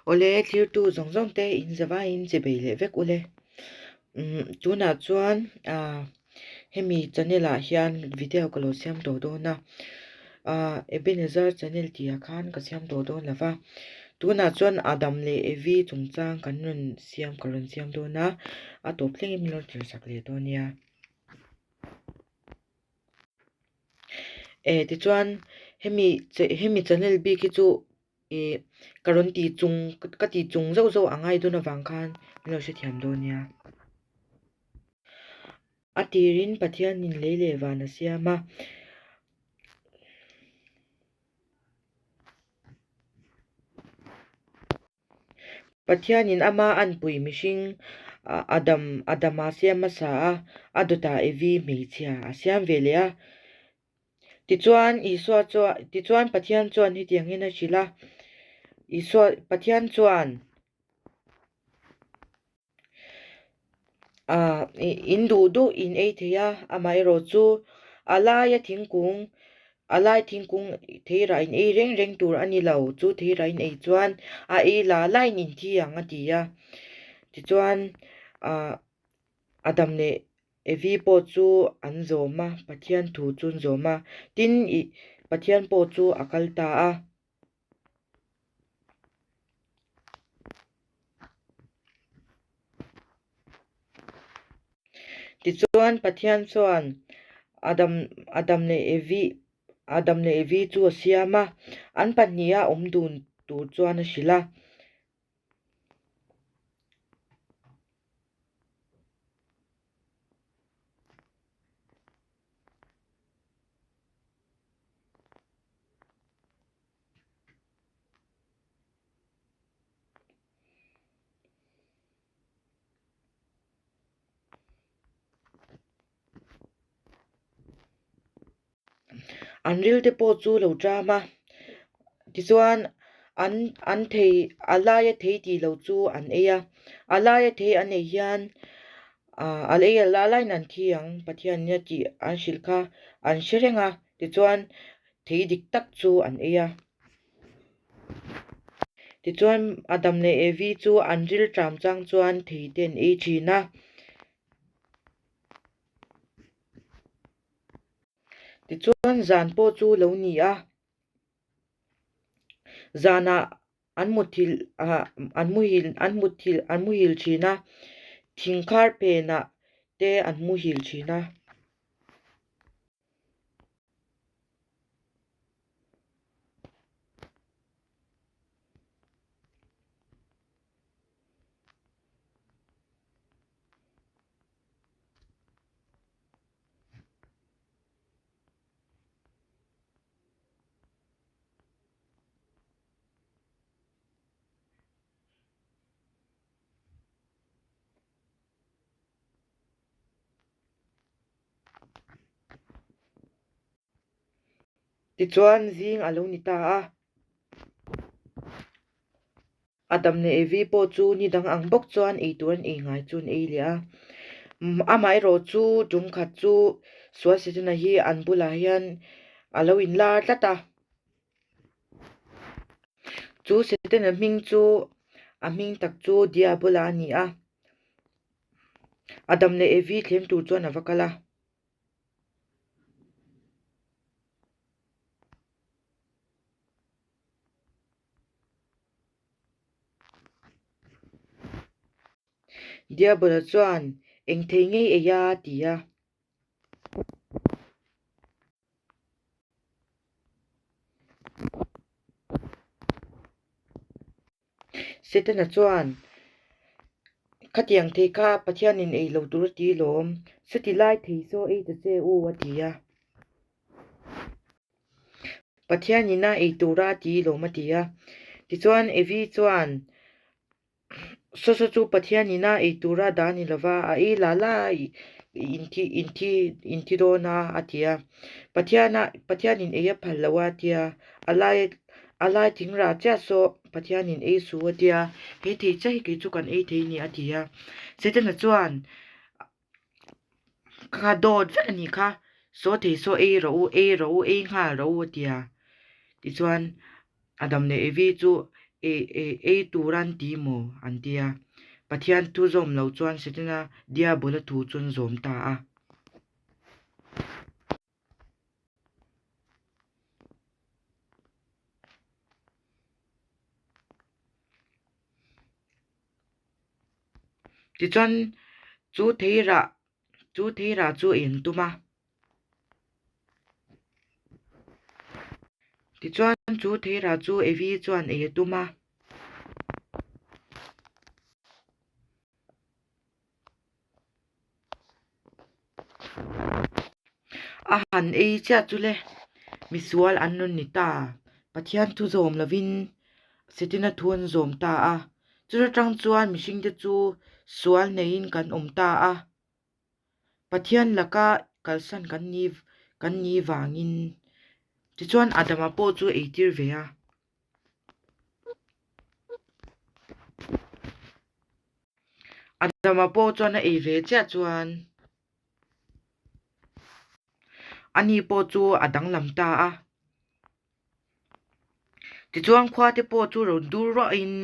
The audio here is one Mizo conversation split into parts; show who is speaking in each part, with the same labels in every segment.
Speaker 1: Awle, thirtu zawng zawng te in zavaiin che bei leh vek ule. Umm tunah chuan ah hemi channel ah hian video ka lo siam tawh dawn a, ah Ebenezer channel tih ah khan ka siam tawh dawn lo va. Tunah chuan Adam leh Evi chungchang kan rawn siam ka rawn siam dawn a, a tawp thlengin min rawn thlir sak leh dawn nia. Eh tichuan hemi hemi channel bik hi chu ih ka rawn tih chung ka tih chung zauh zauh a ngai dawn avang khan min lo hrethiam dawn nia. A tirin Pathianin lei leh van a siam a. Pathianin ama anpui mihring Adam Adama siam hmasa a, a dawtah Evi hmeichhia a siam ve leh a. Tichuan Isua chuan tichuan Pathian chuan hetiang hian a hrilh a, Isua Pathian chuan Ah in duh duh in ei thei a, amaherawh chu a laia thingkung a lai thingkung theirah in ei reng reng tur a ni lo, chu theirah in ei chuan a ei la laiin in thi ang a ti a. Tichuan ah Adam leh Evi pawh chu an zawm a, Pathian thu chu an zawm a, tin ih Pathian pawh chu a kal ta a. Tichuan Pathian chuan Adam Adam leh Evi Adam leh Evi chu a siam a, an pahniha awm dun tur chuan a hrilh a. An ril te pawh chu lo ṭam a, tichuan an an thei a laia thei tih loh chu an ei a, a laia thei an ei hian ah a ei a laiin an thi ang Pathian nia tih an hrilh kha an hre reng a, tichuan thei dik tak chu an ei a. Tichuan Adam leh Evi chu an ril ṭam chang chuan thei te an ei ṭhin a. Tichuan zan pawh chu lo ni a, zanah an muthilh ah an muhil an muthilh an muhil thin a, thingkhar phenah te an muhil thin a. Tichuan zing a lo ni ta a. Adam leh Evi pawh chu ni dang ang bawk chuan ei tur an ei ngai chu an ei leh a. Amaherawh chu tum khat chu sual Setana hi an bulah hian a lo inlar tlat a. Chu Setana hming chu a hming tak chu Diabola a ni a. Adam leh Evi thlem tur chuan a va kal a. Diabola chuan, Eng thei ngei ei a? a ti a. Setana chuan, Khatiang thei kha Pathianin ei lo tur a ti lawm, seti lai thei saw ei ta che u, a ti a. Pathianin a ei tura a ti lawm a ti a. Tichuan Evi chuan, Saw saw chu Pathianin a ei tura dah a ni lova, a ei la la inthi inthi inthi dawn a a ti a. Pathiana Pathianin ei a phal lo a tia, a lai a lai thing rah chiah saw Pathianin ei su a tia, he thei chiah hi kei chu kan ei thei ni a ti a. Setana chuan Kha dawt vek a nih kha, saw thei saw ei rawh u, ei rawh u, ei nghal rawh u a ti a. Tichuan Adam leh Evi chu Ei ei ei tur an ti maw? an ti a. Pathian thu zawm lo chuan Setana Diabola thu chu an zawm ta a. Tichuan chu theirah chu theirah chu ei an tum a. Tichuan chu theirah chu Evi chuan ei a tum a. A han ei chiah chu le, misual an rawn ni ta. Pathian thu zawm lovin Setana thu an zawm ta a. Chuta tang chuan mihringte chu sual neiin kan awm ta a. Pathian laka kalsan kan ni kan ni vangin tichuan Adama pawh chu eitir ve a. Adama pawh chuan a ei ve chiah chuan ani pawh chu a danglam ta a. Tichuan khua te pawh chu rawn dur ruahin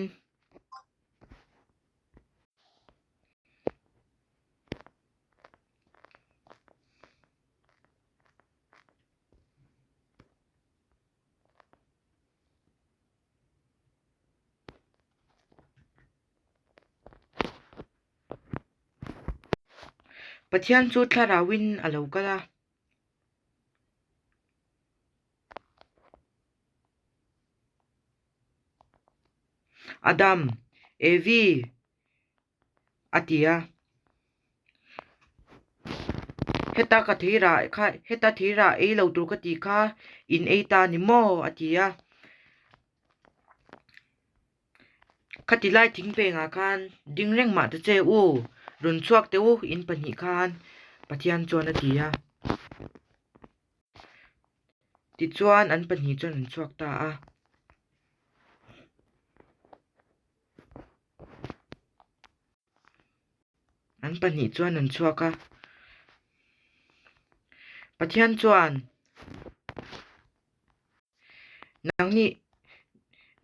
Speaker 1: Pathian chu thlarauin a lo kal a. Adam, Evi, a ti a. Heta ka theirah kha heta theirah ei lo tur ka tih kha in ei ta ni maw a ti a. Khati lai thingpengah khan ding reng mah ta che u, rawn chhuak teh u in pahnih khan Pathian chuan a ti a. Tichuan an pahnih chuan an chhuak ta a. An pahnih chuan an chhuak a. Pathian chuan Nangni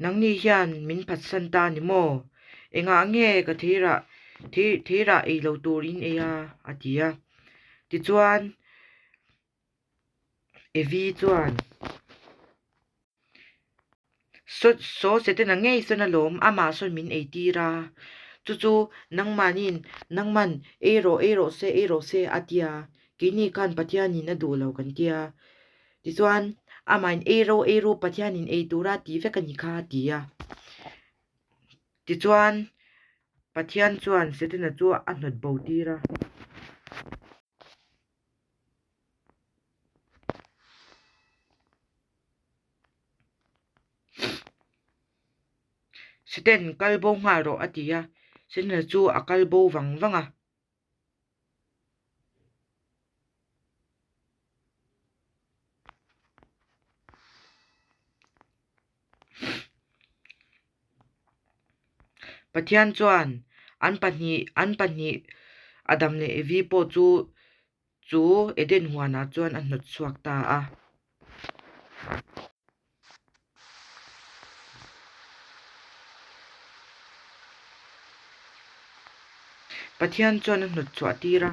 Speaker 1: nangni hian min phatsan ta ni maw? Engah nge ka theirah theirah ei lo tur in ei a? a ti a. Tichuan Evi chuan Saw saw Setana ngei sawn alawm amah sawn min ei tir a, chu chu nangmahniin nangman ei rawh ei rawh se ei rawh se a tia, keini khan Pathianin a duh lo kan tia. Tichuan amahin ei ro ei ru Pathianin ei tura tih vek a ni kha a ti a. Tichuan Pathian chuan Setana chu a hnawt bo tir a. Siten kal bo nghal rawh a ti a, Setana chu a kal bo vang vang a. Pathian chuan an pahnih an pahnih Adam leh Evi pawh chu Chu Eden huanah chuan a hnawt chhuak ta a. Pathian chuan a hnawt chhuah tir a.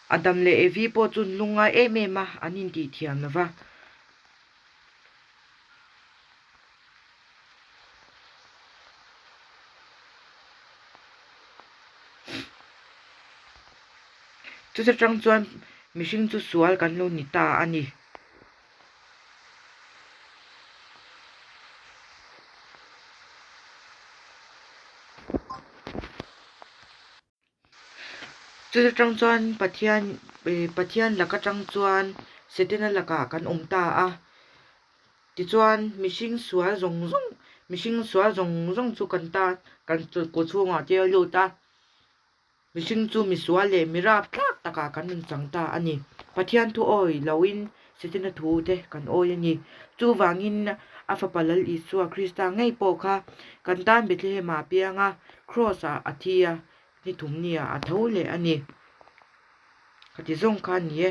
Speaker 1: Adam leh Evi pawh chu an lungngai em em a, an intih thiam lo va. Chuta tang chuan mihring chu sual kan lo ni ta a ni. Chuta tang chuan Pathian Pathian laka tang chuan Setana lakah kan awm ta a. Tichuan mihring sual zawng zawng mihring sual zawng zawng chu kan ta kan kawt chhungah te a lut a. Mihring chu misual leh mi rap thlak takah kan rawn chang ta a ni. Pathian thu awi loin Setana thu te kan awi a ni. Chuvangin a fapa Lal Isua Krista ngei pawh kha kan tan Bethlehem-ah a piang a, Kraws-ah a thi a, ni thum nia a tho leh a ni. Khati zawng kha a ni e.